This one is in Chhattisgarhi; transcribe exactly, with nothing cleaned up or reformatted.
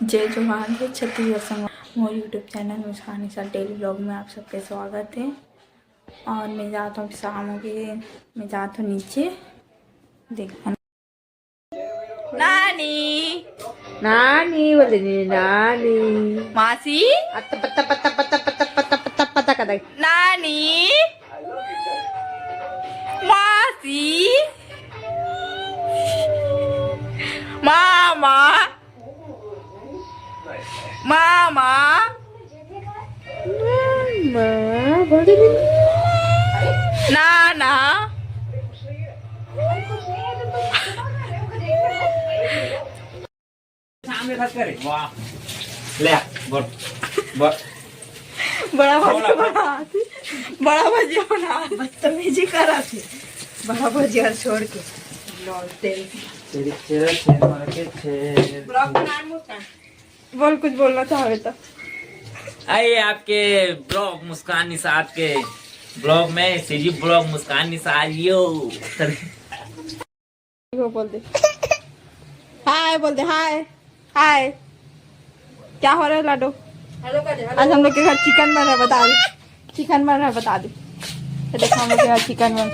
जय जोहार, जय छत्तीसगढ़ संग मोर YouTube चैनल मुस्कान निषाद डेली ब्लॉग में आप सबके स्वागत है। और मैं जात हूँ, शाम हो गई, मैं जात हूँ नीचे। देख नानी, नानी बोले नी, नानी। मासी। अत्ता पत्ता पत्ता पत्ता पत्ता पत्ता पत्ता पत्ता कर दे। नानी। मासी। मामा। मामा। मामा बोले नी। नाना। सामने खस करे। वाह। ले, बोल। बोल। बड़ा भजिया बना। बड़ा भजिया बना। बदतमीजी करा थे। बड़ा भजिया छोड़ के। लौट तेल। तेरी छेर, छेर मार के छेर। ब्लॉग बना मुस्कान। बोल, कुछ बोलना चाहवे तो। आइए आपके ब्लॉग मुस्कान निषाद के ब्लॉग में, सीजी ब्लॉग मुस्कान निषाद यो। वो बोल दे, हाय बोल दे, हाय, हाय। क्या हो रहा है लाडो? आज हम लोग के घर चिकन बन रहा है, बता दे। चिकन बन रहा है, बता दे। ये देखो, हम लोग के घर चिकन बन